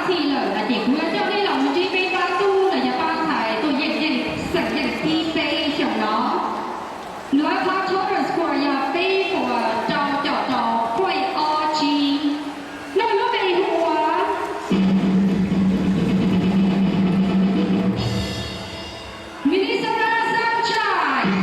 txhij lawm no ces kuv yuav coj nej los mus ntsib peb pab tub los yog pab ntxhais tuaj yeem yeej xeem yeej thib peb xyoo no. Nws qhov total score yog peb puas rau caum rau point ob tsib. Nws lub npe hu ua Minnesota Sunshine.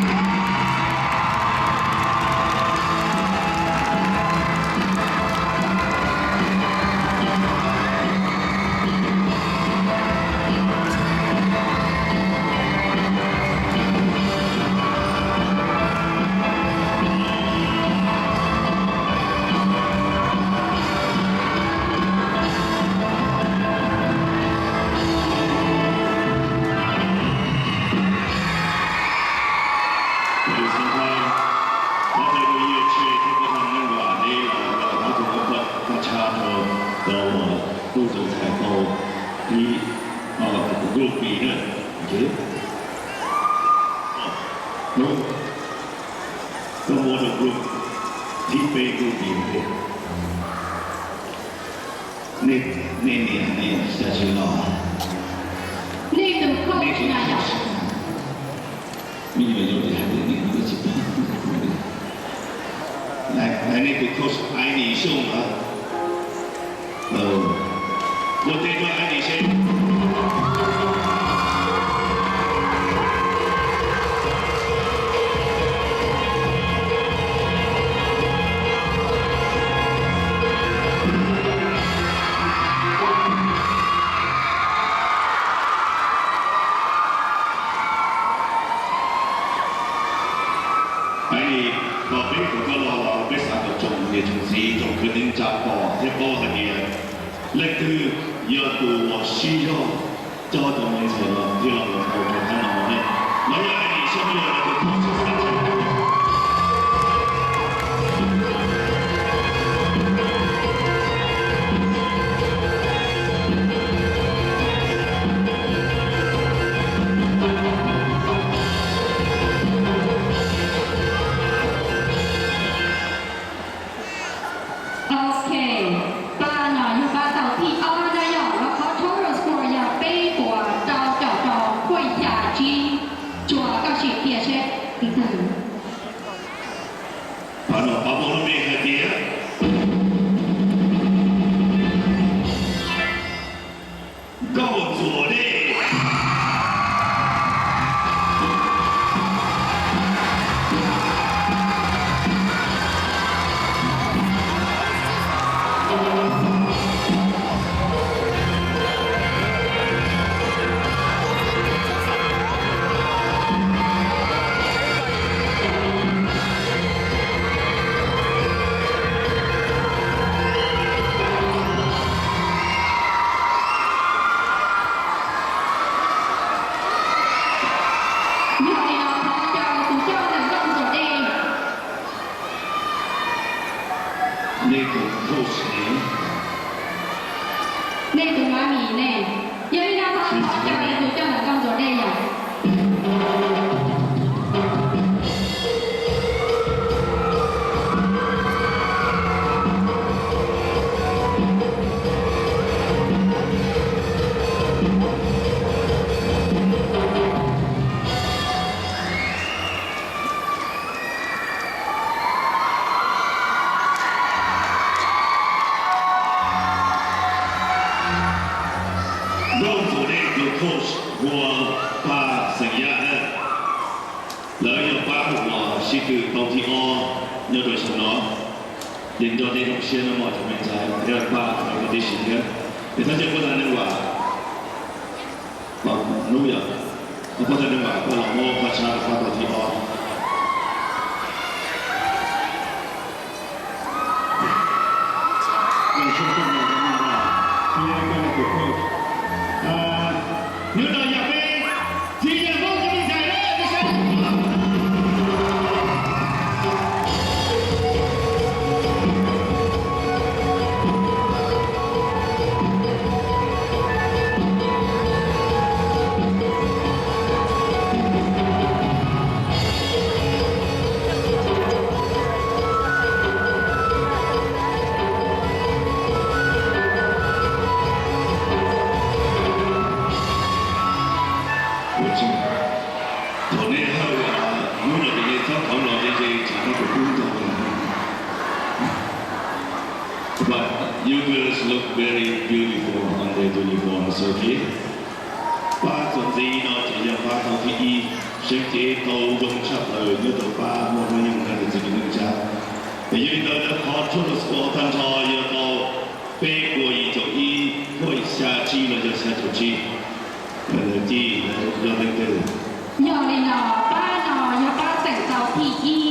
Tus xeev Hmoob, thov caw tus yawg Tshe thiab pab thawj neej Vam Deb los yog ob tug pab thawj pab tshab rau cov uas tuaj ntxhais tau ib group B na. Hnub koj muab rau group thib peb group B. Nej, nej niam nej xav tsis los? Nej tus coach na yom? Me nyuam yaus tias hais tias nej tus coach Aiv Nis Xyooj los? Ua tes rau Aiv Nis seb. Aiv Nis, peb kom koj los los peb xav kom tsoom niam tsoom txiv tsoom kwv tij neej tsa pom thiab paub hais tias leej twg yog tus uas siv zog coj cov me ntxhais los thiaj los mus tau rau qab no ne. Los yog Aiv Nis Xyooj yog tus thawj xeeb xeev. Ok, pab no yog pab tau thib ob na yom, los qhov total score yog peb puas rau caum rau point xya tsib. Tsuas koj sim qhia seb. Pab no pab muaj lub npe hais tias Nkauj Ntxuam Dej. Yog li no thov caw tus coj ntawm Nkauj Ntxuam Dej. Nej tus coach ne? Nej tus mami ne? Yog li no thov caw tus coj ntawm Nkauj Ntxuam Dej yom. Nkauj Ntxuam Dej tus coach hu ua Paj Xeem Yaj na. Lawv yog pab uas sib tw tau thib ob nyob rau xyoo no. Ces nrog tej zoo siab no mog cov me ntxhais thiab pab cov competition thiab. Ces thov caw pab thawj neej Vam, hnub yog pab thawj neej Vam koj los muab pab tshab rau pab tau thib ob. Hnub no yog peb txiv yawg Hmoob cov me ntxhais na, peb saib. But you girls look very beautiful on the uniforms, okay? Pab txuas ntxiv no ces yog pab thib ib, seev cev tau zoo tshaj plaws nyob rau pab muaj hnub nyoog nrog niam txiv kwv tij neej tsa. Es yog li ntawd lawv qhov total score tag nrho yog tau peb puas yim caum ib, puas xya tsib los yog xya caum tsib. Ci, yog leej twg? Yog li no, pab no yog pab teem tau thib ib.